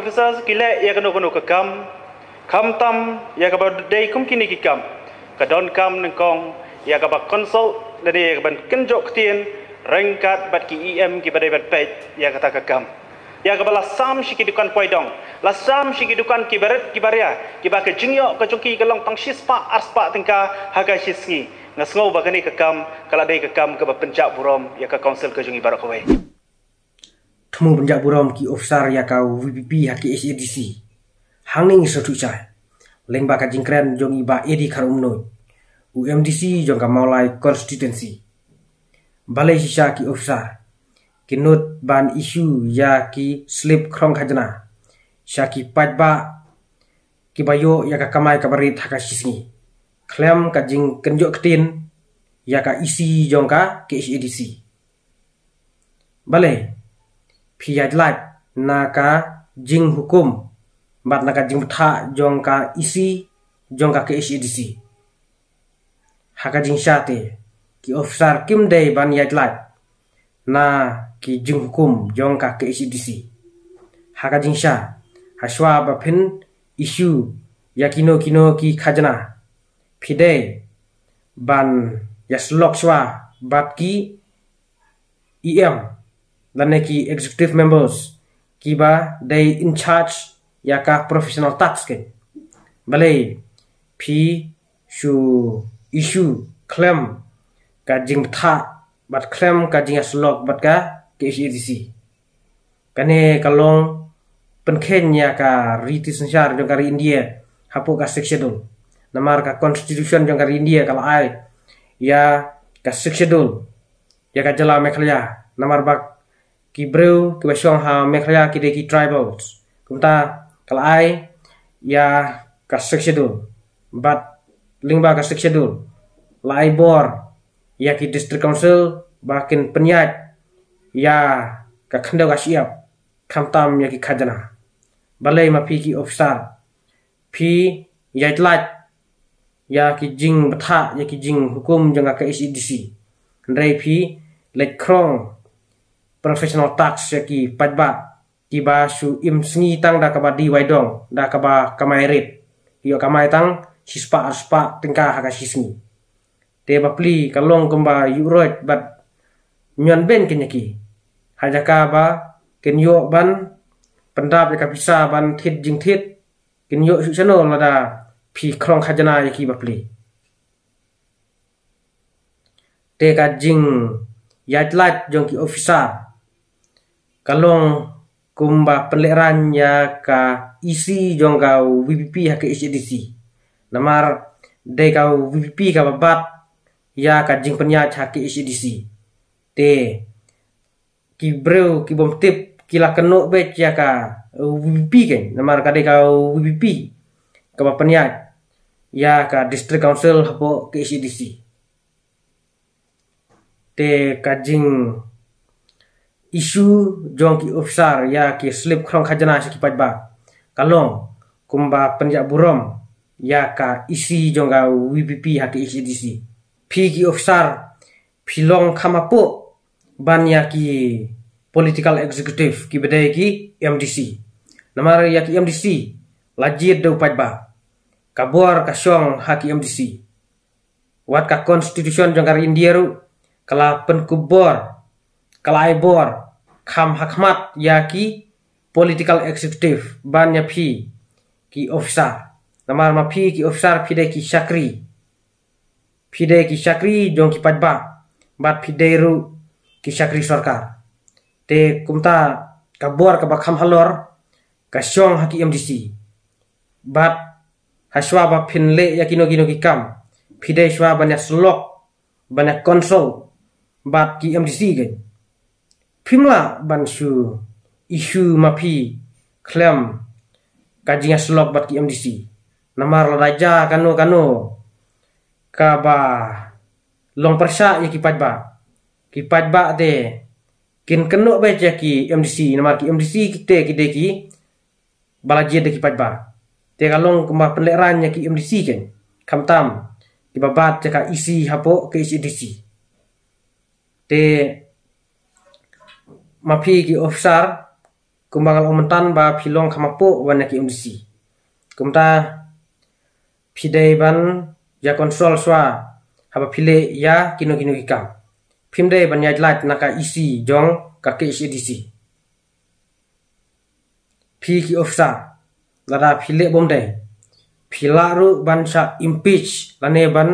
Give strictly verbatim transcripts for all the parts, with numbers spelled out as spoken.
Officer ki leh ïa kano kano ka kam, khamtam ïa kaba dei kum kine ki kam, ka donkam nyngkong ïa kaba consult lane ïa kaban kynjoh ktien ryngkat bad ki E M kiba dei ban peit ïa kata ka kam. Ïa kaba la sam sha ki dukan poi dong, la sam sha ki dukan kiba rit kiba ria, kiba ka jingïoh ka jong ki ka long tang shispah arspah tyngka ha ka shisngi. Nga sngew ba kane ka kam ka la dei ka kam kaba pynjah burom ïa ka council ka jong ngi baroh kawei. Thmu pynjah burom ki officer ïa ka V P P ha K H A D C. Hangne ngi sngewthuh shai lyngba ka jingkren jong i Bah A D Kharumnuid, u M D C jong ka Mawlai constituency. Balei shisha ki officer ki nud ban issue ïa ki slip khrong khajna sha ki paidbah kiba ïoh ïa ka kamai kaba rit ha ka shisngi, khlem ka jingkynjoh ktien ïa ka E C jong ka K H A D C? Balei phi ïaid lait na ka jinghukum bad na ka jingbthah jong ka E C jong ka K H A D C? Ha ka jingshisha te, ki officer kim dei ban ïaid lait na ki jinghukum jong ka K H A D C. Ha ka jingshisha, ha shuwa ba phin issue ïa kino kino ki khajna, phi dei ban ïasyllok shuwa bad ki E M lane ki executive members kiba dei in charge ïa ka professional task. Balei phi shu issue khlem ka jingbthah bad khlem ka jingïasyllok bad ka K H A D C? Kane ka long pynkheiñ ïa ka riti synshar jong ka ri India hapoh ka Sixth Schedule. Namar ka constitution jong ka ri India ka la ai ïa ka Sixth Schedule ïa ka jylla Meghalaya. Namar ba ki briew kiba shong ha Meghalaya ki dei ki tribals. Kumta ka la ai ïa ka Sixth Schedule. Bad lyngba ka Sixth Schedule la ai bor ïa ki district council ba kin pynïaid ïa ka khyndew ka shyiap, khamtam ïa ki khajna. Balei ma phi ki officer phi ïaid lait ïa ki jingbthah, ïa ki jinghukum jong ka K H A D C, hynrei phi leit khrong professional task ïa ki paidbah kiba shu im sngi tang da kaba die wai dong, da kaba kamai rit, ïoh kamai tang shispah arspah tyngka ha ka shisngi? Te bapli ka long kumba ïuh roit bad ñion beiñ kin ïa ki. Ha jaka ba kin ïoh ban pyndap ïa ka pisa ban thied jingthied, kin ïoh shuh shano lada phi khrong khajna ïa ki bapli? Te ka jingïaid lait jong ki officer ka long kumba pynlehraiñ ïa ka E C jong ka V P P ha K H A D C. Namar dei ka V P P kaba bat ïa ka jingpynïaid ha K H A D C. Te ki briew ki bym tip ki la kynnoh beit ïa ka V P P kein, namar ka dei ka V P P kaba pynïaid ïa ka District Council hapoh K H A D C. Te ka jing issue jong ki officer ïa ki slip khrong khajna sha ki paidbah ka long kumba pynjah burom ïa ka E C jong ka V P P ha K H A D C. Phi ki officer phi long kham hapoh ban ïa ki political executive kiba dei ki M D C. Namar ïa ki M D C la jied da u paidbah, ka bor ka shong ha ki M D C. Wat ka constitution jong ka ri India ruh ka la pynkup bor, ka la ai bor kham ha khmat ïa ki political executive ban ïa phi ki officer. Namar ma phi ki officer phi dei ki shakri, phi dei ki shakri jong ki paidbah bad phi dei ruh ki shakri sorkar. Te kumta ka bor kaba kham halor ka shong ha ki M D C. Bad ha shuwa ba phin leh ïa kino kino ki kam, phi dei shuwa ban ïa syllok, ban ïa consult bad ki M D C kein. Phim lah ban shu issue ma phi khlem ka jingïasyllok bad ki M D C. Namar lada jia kano kano kaba long pyrshah ïa ki paidbah, ki paidbah te kin kynnoh beit ïa ki M D C, namar ki M D C ki te ki dei ki ba la jied da ki paidbah. Te ka long kumba pynlehraiñ ïa ki M D C kein, khamtam kiba bat ïa ka E C hapoh K H A D C. Te ma phi ki officer Kumba nga la ong myntan ba phi long kham hapoh wan na ki MDC. Kumta phi dei ban ïa control shuwa haba phi leh ïa kino kino ki kam. Phim dei ban ïaid lait na ka EC jong ka KHADC. Phi ki officer, lada phi leh bym dei, phi lah ruh ban shah impeach lane ban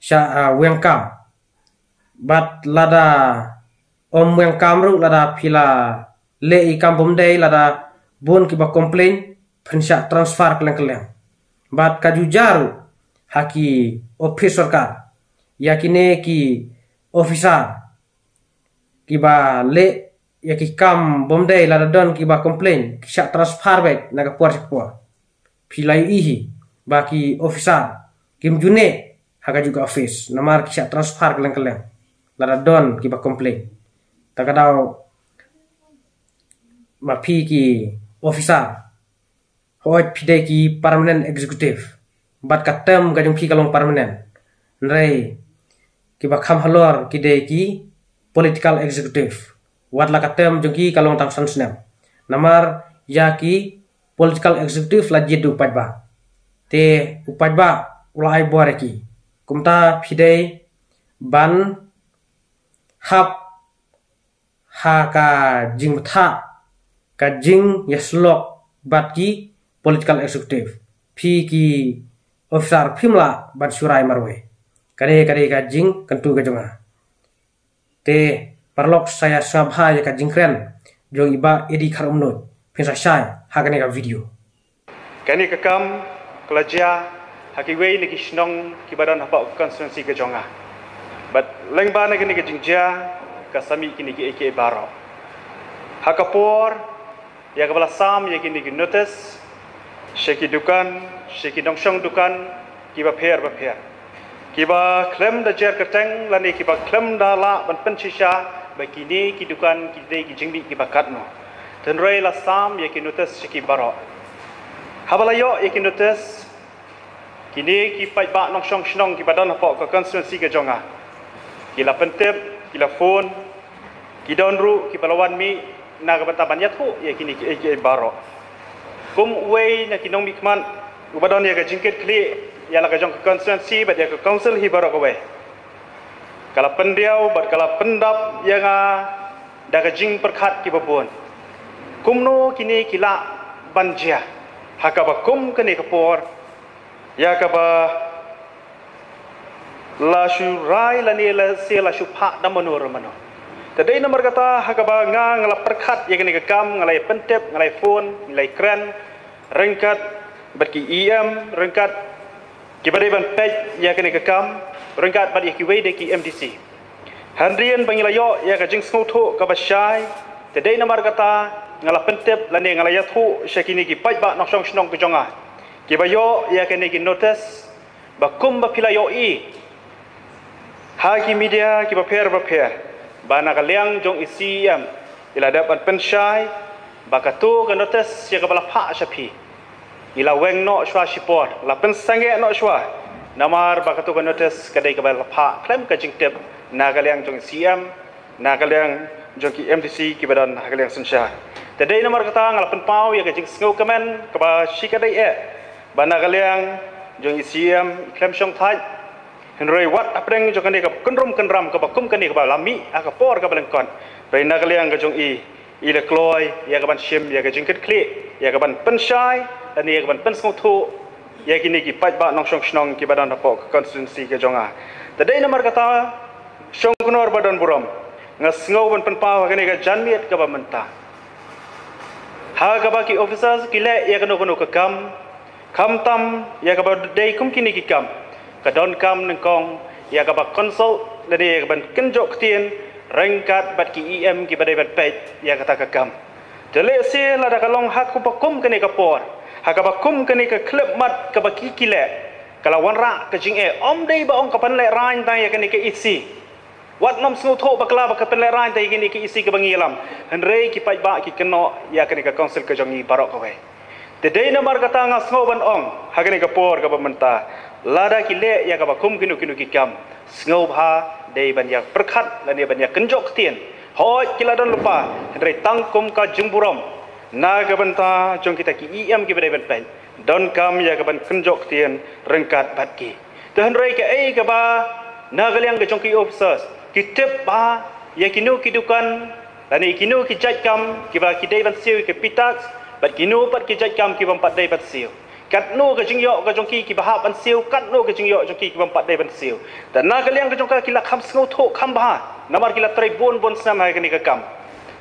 shah, ah, weng kam. Bad lada ym weng kam ruh, lada phi la leh i kam bym dei, lada bun kiba complain, phin shah transfer kylleng kylleng. Bad ka ju jia ruh ha ki office sorkar, ïa kine ki officer kiba leh ïa ki kam bym dei, lada don kiba complain, ki shah transfer beit na ka por sha ka por. Phi la ïohi hi ba ki officer kim ju neh ha kajuh ka office, namar ki shah transfer kylleng kylleng lada don kiba complain. Ta ka daw ma phi ki officer, hooid phi dei ki permanent executive, bad ka term ka jong phi ka long permanent. Hynrei kiba kham halor ki dei ki political executive, wat la ka term jong ki ka long tang san snem. Namar ïa ki political executive la jied da u paidbah, te u paidbah u la ai bor ïa ki. Kumta phi dei ban hap ha ka jingbthah, ka jingïasyllok bad ki political executive. Phi ki officer phim lah ban shu rai marwei. Ka dei, ka dei ka jingkyntu ka jong nga. Te paralok, sa ïa sngap bha ïa ka jingkren jong i Bah Eddie Kharumnuid. Phin sa shai ha kane ka video. Kane ka kam ka la jia ha kiwei na ki shnong kiba don hapoh ka constituency ka jong nga. Bad lyngba na kane ka jingjia ka sa mih kine kiei kiei baroh. Ha ka por ïa kaba la sam ïa kine ki notice sha ki dukan, sha ki nongshong dukan kiba pher ba pher, kiba khlem da jer kyrteng lane kiba khlem da lah ban pynshisha ba kine ki dukan ki dei ki jingmih kiba katno. Hynrei la sam ïa ki notice sha ki baroh. Haba la ïoh ïa ki notice, kine ki paidbah nongshong shnong kiba don hapoh ka constituency ka jong nga, ki la pyntip, ki la phone, ki don ruh kiba la wan mih na ka bynta ban ïathuh ïa kine kiei kiei baroh. Kum uwei na ki nongmihkhmat uba don ïa ka jingkitkhlieh ïa la ka jong ka constituency bad ïa ka council hi baroh kawei, ka la pyndiaw bad ka la pyndap ïa nga da ka jingpyrkhat kiba bun. Kumno kine ki lah ban jia ha kaba kum kane ka por, ïa kaba la shu rai lane la se la shu phah da mano re mano. Te dei namar kata ha kaba nga, nga la pyrkhat ïa kane ka kam, nga la ïa pyntip, nga la ïa phone, nga la ïa kren ryngkat bad ki EM, ryngkat kiba dei ban peit ïa kane ka kam, ryngkat bad ïa kiwei de ki MDC. Hynrei ba ngi la ïoh ïa ka jingsngewthuh kaba shai, te dei namar kata nga la pyntip lane nga la ïathuh sha kine ki paidbah nongshong shnong ka jong nga, kiba ïoh ïa kane ki notice, ba kum ba phi la ïohi ha ki media kiba pher ba pher, ba na ka liang jong i CEM i la dep ban pynshai ba kato ka notice ïa kaba la phah sha phi, i la weng noh shuwa shipor, la pynsangeh noh shuwa. Namar ba kato ka notice ka dei kaba la phah khlem ka jingtip na ka liang jong i CEM, na ka liang jong ki MDC kiba don ha ka liang synshar. Te dei namar kata nga la pynpaw ïa ka jingsngewkmen kaba shikatdei eh, ba na ka liang jong i CEM i khlem shongthait. Hynrei wat hapdeng jong kane ka kynrum kynram kaba kum kane kaba la mih ha ka por kaba lyngkot, hynrei na ka liang ka jong i, i la kloi ïa kaban shim ïa ka jingkitkhlieh, ïa kaban pynshai lane ïa kaban pynsngewthuh ïa kine ki paidbah nongshong shnong kiba don hapoh ka constituency ka jong nga. Te dei namar kata, shongknor ba don burom, nga sngew ban pynpaw ha kane ka janmiet kaba mynta, ha kaba ki officers ki leh ïa kano kano ka kam, khamtam ïa kaba dei kum kine ki kam, ka donkam nyngkong ïa kaba consult lane ïa kaban kynjoh ktien ryngkat bad ki EM kiba dei ban peit ïa kata ka kam. Te lehse lada ka long ha kaba kum kane ka por, ha kaba kum kane ka khyllipmat kaba ki ki leh, ka la wanrah ka jingeh, ym dei ba ong ka pynlehraiñ tang ïa kane ka EC. Wat nym sngewthuh bakla ba ka pynlehraiñ tang ïa kine ki EC kiba ngi ïalam, hynrei ki paidbah ki kynnoh ïa kane ka council ka jong ngi baroh kawei. Te dei namar kata nga sngew ban ong ha kane ka por kaba mynta, lada ki leh ïa kaba kum kino kino ki kam, sngewbha dei ban ïa pyrkhat lane ban ïa kynjoh ktien. Hooid ki la don lypa, hynrei tang kum ka jingburom, Na ka bynta jong kita ki E M kiba dei ban peit, donkam ïa ka ban kynjoh ktien ryngkat bad ki. Te hynrei kaei kaba na ka liang ka jong ki officers ki tip ba ïa kino ki dukan lane kino ki jait kam kiba ki dei ban siew ïa ki P-Tax bad kino pat ki jait kam kiba ym pat dei ban siew. Katno ka jingïoh ka jong ki kiba hap ban siew, katno ka jingïoh jong ki kiba ym pat dei ban siew. Te na ka liang ka jong ka ki la kham sngewthuh kham bha namar ki la trei bun bun snem ha kane ka kam.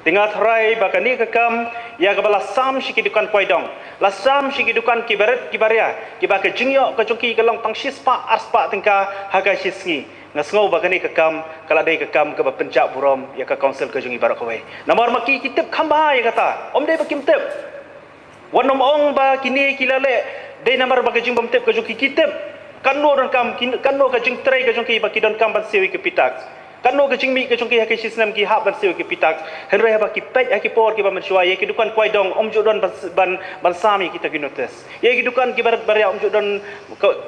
Te nga tharai ba kane ka kam ïa kaba la sam sha ki dukan kwai dong, la sam sha ki dukan kiba rit kiba ria, kiba ka jingïoh ka jong ki ka long tang shispah arspah tyngka ha ka shi sngi. Nga sngew ba kane ka kam ka la dei ka kam kaba pynjah burom ïa ka council ka jong ngi baroh kawei. Namar ma ki ki tip kham bha ïa kata, ym dei ba kim tip. Wat nym ong ba kine ki la leh dei namar ba ka jingbymtip ka jong ki, ki tip. Katno donkam ki, katno ka jingtrei ka jong ki ba ki donkam ban siew ïa ki P-Tax. Katno ka jingmih ka jong ki ha ki shi snem ki hap ban siew ïa ki P-Tax. Hynrei haba ki peit ha ki por kiba mynshuwa ïa ki dukan kwai dong ym ju don ban, ban, ban sam ïa kita ki notice. Ïa ki dukan kiba rit ba ria ym ju don,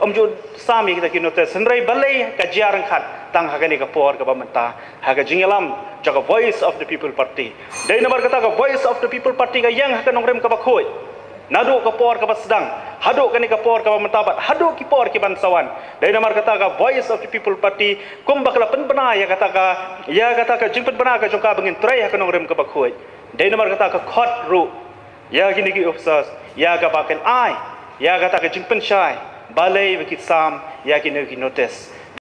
ym ju sam ïa kita ki notice. Hynrei balei ka jia ryngkat tang ha kane ka por kaba mynta ha ka jingïalam jong ka Voice of the People Party. Dei namar kata ka Voice of the People Party ka ïeng ha ka nongrim kaba khuid. Naduh ka por kaba sdang haduh kane ka por kaba mynta bad haduh ki por ki ban sa wan. Dei namar kata ka Voice of the People Party kumba ka la pynbna ïa kata ka, ïa kata ka jingpynbna ka jong ka ba ngin trei ha ka nongrim kaba khuid. Dei namar kata ka khot ruh ïa kine ki officers ïa kaba kin ai ïa kata ka jingpynshai balei ba ki sam ïa kine ki notice.